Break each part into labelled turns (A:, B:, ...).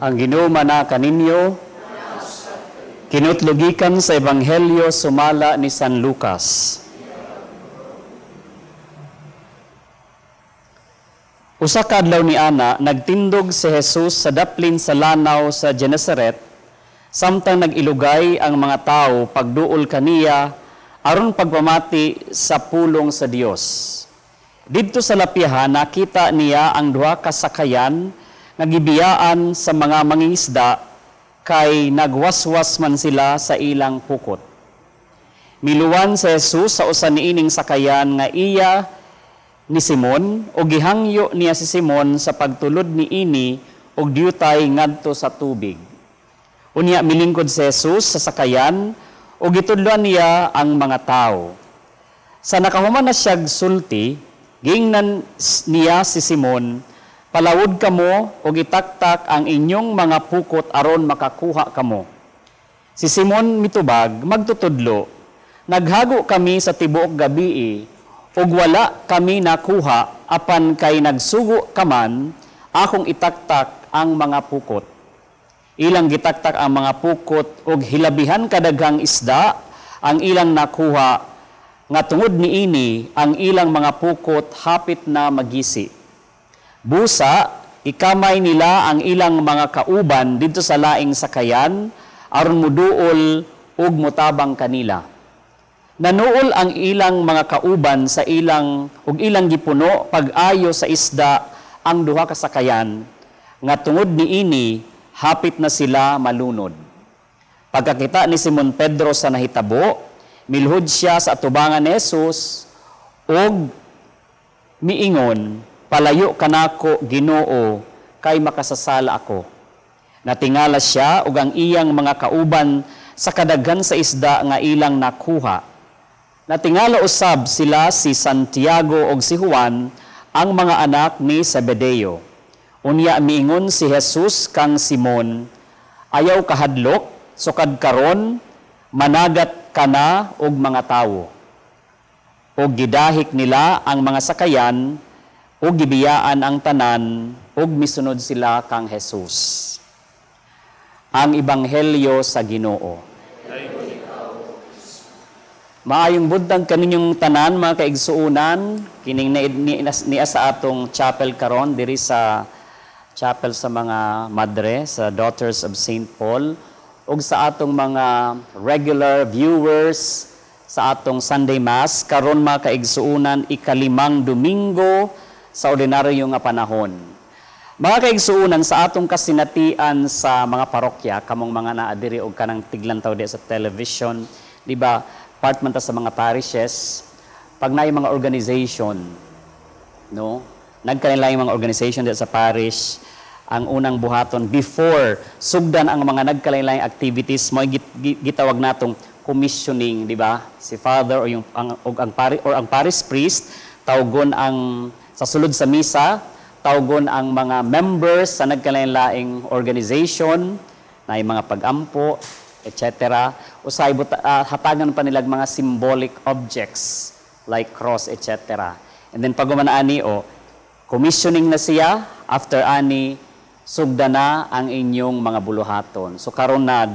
A: Ang Ginoo maanaa kaninyo. Kinutlo gikan sa Ebanghelyo sumala ni San Lucas. Usa ka adlaw ni ana, nagtindog si Jesus sa daplin sa lanaw sa Genesaret, samtang nag-ilugay ang mga tawo pagduol kaniya aron pagpamati sa pulong sa Dios. Didto sa lapyahan nakita niya ang duha ka sakayan nga gibiyaan sa mga mangingisda kay nagwaswas man sila sa ilang pukot. Miluwan si Jesus sa usa niining sakayan nga iya ni Simon ug gihangyo niya si Simon sa pagtulod niini og diutay ngadto sa tubig. Unya milingkod si Jesus sa sakayan ug gitudloan niya ang mga tawo. Sa nakahuman na siyag sulti, giingnan niya si Simon, "Palawod kamo ug itaktak ang inyong mga pukot aron makakuha kamo." Si Simon mitubag, "Magtutudlo, naghago kami sa tibuok gabii ug wala kami nakuha, apan kay nagsugo ka man, akong itaktak ang mga pukot." Ilang gitaktak ang mga pukot ug hilabihan kadaghang isda ang ilang nakuha, nga tungod niini ang ilang mga pukot hapit na magisi. Busa, ikamay nila ang ilang mga kauban didto sa laing sakayan aron muduol ug mutabang kanila. Nanuol ang ilang mga kauban sa ilang ug ilang gipuno pag-ayo sa isda ang duha ka sakayan, nga tungod niini hapit na sila malunod. Pagkakita ni Simon Pedro sa nahitabo, milhod siya sa atubangan ni Jesus ug miingon, "Palayo kanako, Ginoo, kay makasasala ako." Natingala siya ug ang iyang mga kauban sa kadaghan sa isda nga ilang nakuha. Natingala usab sila si Santiago ug si Juan, ang mga anak ni Zebedeo. Unya miingon si Jesus kang Simon, "Ayaw kahadlok, sukad karon managat ka na og mga tawo." Og gidahik nila ang mga sakayan ug gibiyaan ang tanan ug misunod sila kang Jesus. Ang Ebanghelyo sa Ginoo. Maayong buntag kaninyong tanan, mga kaigsuonan, kining niya sa atong chapel karon diri sa chapel sa mga madre sa Daughters of St. Paul ug sa atong mga regular viewers sa atong Sunday Mass karon, mga kaigsuonan, ikalimang Domingo sa ordinaryo nga panahon. Mga kaigsuonan, sa atong kasinatian sa mga parokya, kamong mga naa diri og kanang tiglantaw di sa television, di ba? Part man ta sa mga parishes, pag naay mga organization, no? Nagkanilang mga organization di sa parish, ang unang buhaton before sugdan ang mga nagkalain activities mo gitawag natong commissioning, di ba? Si father o yung ang og ang pari or ang parish priest, tawgon ang sa sulod sa misa, tawgon ang mga members sa nagkalain-laing organization na mga pagampo, etc. Usay hatagan pa nila mga symbolic objects like cross, etc. And then pag ani o commissioning na siya, after ani sugda na ang inyong mga buluhaton. So karon na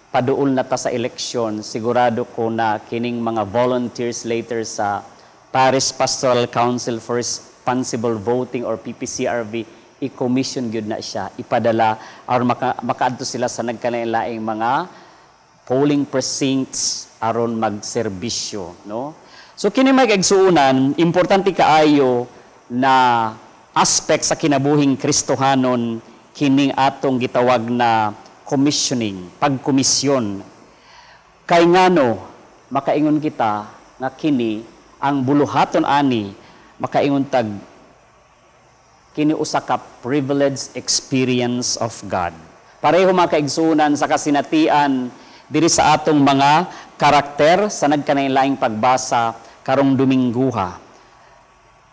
A: paduol na ta sa eleksyon, sigurado ko na kining mga volunteers later sa Parish Pastoral Council for Responsible Voting or PPCRV, i-commission gyud na siya, ipadala aron makaadto sila sa nagkalain-laing mga polling precincts aron magserbisyo, no? So kini, mga kaigsuonan, importante kaayo na aspect sa kinabuhing Kristohanon kining atong gitawag na commissioning, pagkomisyon. Kay ngano makaingon kita nga kini ang buluhaton ani, makaingon tag kini usa ka privileged experience of God. Pareho, mga kaigsuonan, sa kasinatian diri sa atong mga karakter sa nagkanainlaing pagbasa karong Domingguha.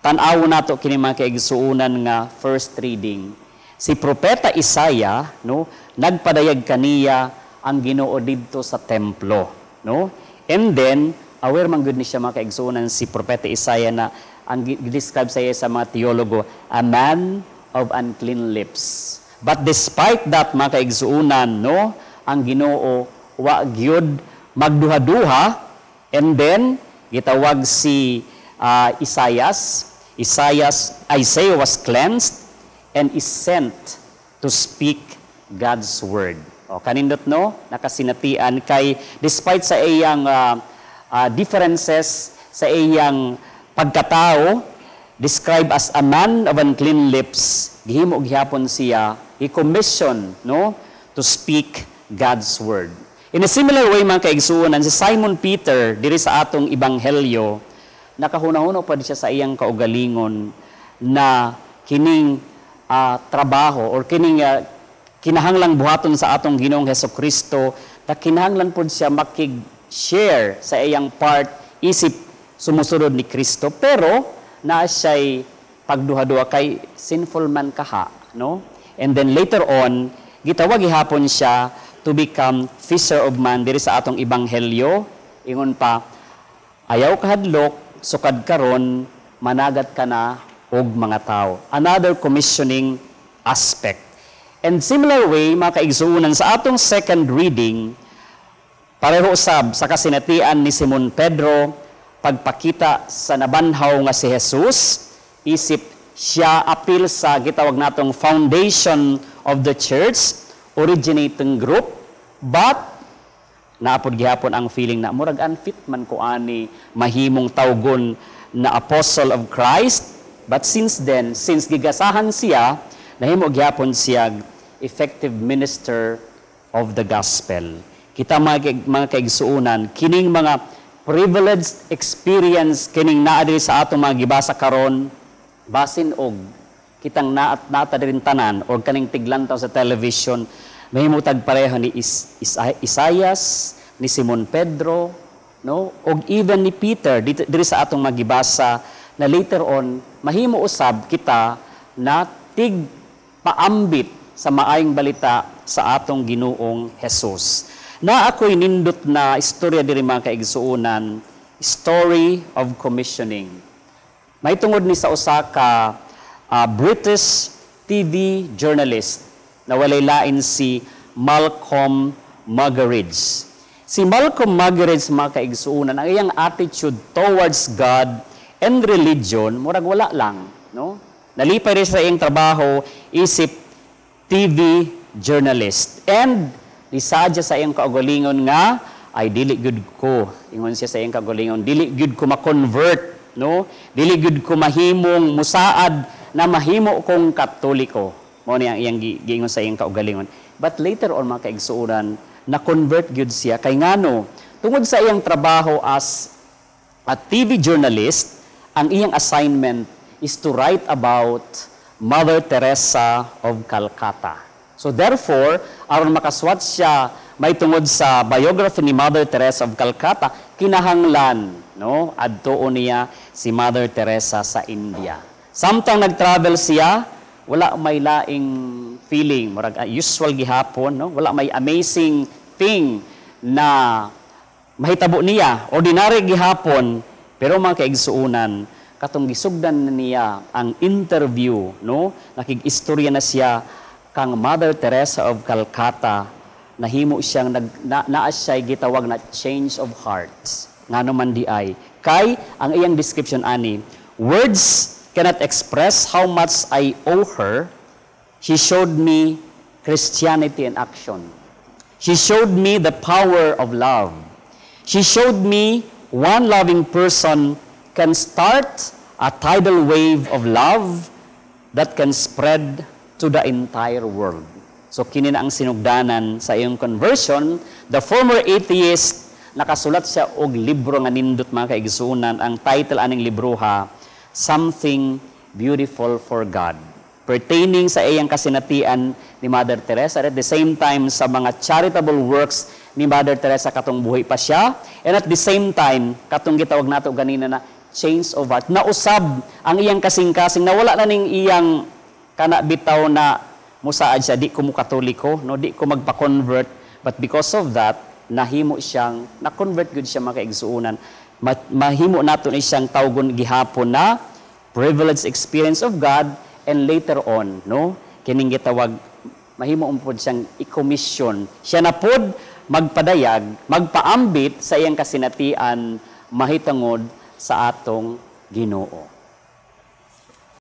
A: Tan-aw nato kini, mga kaigsuonan, nga first reading. Si Propeta Isaiah, no, nagpadayag kaniya ang Ginoo didto sa templo, no? And then aware man gud ni siya, mga kaigsuonan, si Propeta Isaiah na ang gi-describe sa iya sa mga teologo, a man of unclean lips. But despite that, mga kaigsuunan, no, ang Ginoo wa gyud magduha-duha, and then gitawag si Isaias. Isaiah was cleansed and is sent to speak God's word. O kanindot, no, nakasinatian kay despite sa iyang differences sa iyang pagkatao, described as a man of unclean lips, gihimo gihapon siya, i-commission, no, to speak God's word. In a similar way, mga kaigsuonan, si Simon Peter diri sa atong ebanghelyo, nakahuna-huna pa siya sa iyang kaugalingon na kining trabaho or kining kinahanglang buhaton sa atong Ginoong Hesus Kristo, na kinahanglan pud siya makig-share sa iyang part isip sumusunod ni Kristo, pero naa siya'y pagduha-duha kay sinful man kaha, no? And then later on, gitawag gihapon siya to become fisher of man diri sa atong ebanghelyo. Ingon pa, "Ayaw kahadlok, sukad karon managat ka na og mga tao." Another commissioning aspect. And similar way, mga kaigsuonan, sa atong second reading, pareho usab sa kasinatian ni Simon Pedro pagpakita sa nabanhaw nga si Jesus, isip siya apil sa gitawag natong foundation of the church, originating group, but naapod gihapon ang feeling na murag unfit man ko ani mahimong tawgon na apostle of Christ. But since then, since gigasahan siya, nahimo gihapon siya effective minister of the gospel. Kita, mga kaigsuonan, kining mga privileged experience, kining naa diri sa atong mga gibasa karon, basin og kitang naat nata diri tanan or kaning tiglantaw sa television, mahimo tag pareho ni Isaias, ni Simon Pedro, no, og even ni Peter dito, diri sa atong magibasa, na later on mahimo usab kita na tig paambit sa maayong balita sa atong Ginoong Hesus. Na ako'y nindot na istorya diri, mga kaigsuonan, story of commissioning. May tungod ni sa usa ka British TV journalist na walay lain si Malcolm Muggeridge. Si Malcolm Muggeridge, mga kaigsuonan, ang iyang attitude towards God and religion, murag wala lang, no? Nalipay rin sa iyang trabaho isip TV journalist. And nisadya sa iyang kaugalingon nga ay dili gyud ko, ingon siya sa iyang kaugalingon, dili gyud ko ma-convert, no, dili gyud ko mahimong musaad na mahimo kong Katoliko. Mo ni ang iyang giingon sa iyang kaugalingon. But later on, mga kaigsuonan, na convert gyud siya. Kay ngano? Tungod sa iyang trabaho as a TV journalist, ang iyang assignment is to write about Mother Teresa of Calcutta. So therefore, aron makaswat siya may tungod sa biography ni Mother Teresa of Calcutta, kinahanglan, no, adtuon niya si Mother Teresa sa India. Samtang nag-travel siya, wala may laing feeling, murag usual gihapon, no? Wala may amazing thing na mahitabo niya. Ordinary gihapon, pero mga kaigsuonan, katong gisugdan na niya ang interview, no? Nakig-istorya na siya kang Mother Teresa of Calcutta, nahimo siyang naa siya gitawag na change of hearts. Ngano man di ay? Kay ang iyang description ani, "Words cannot express how much I owe her. She showed me Christianity in action. She showed me the power of love. She showed me one loving person can start a tidal wave of love that can spread to the entire world." So kini na ang sinugdanan sa iyong conversion. The former atheist, nakasulat siya og libro nga nindot, mga kaigsuonan. Ang title aning libroha, Something Beautiful for God, pertaining sa iyang kasinatian ni Mother Teresa at the same time sa mga charitable works ni Mother Teresa katong buhi pa siya, and at the same time katong gitawag nato ganina na change of heart. Nausab ang iyang kasing-kasing na wala na ning iyang kana bitaw na musaad siya, di ko mo Katoliko, no, di ko magpa-convert. But because of that, nahimo siyang na-convert gud siya, mga kaigsuonan. Mahimo nato ni siyang tawgon gihapon na privileged experience of God, and later on, no, kining gitawag Mahimo pod siyang i-commission. Siya na pod magpadayag, magpaambit sa iyang kasinatian mahitungod sa atong Ginoo.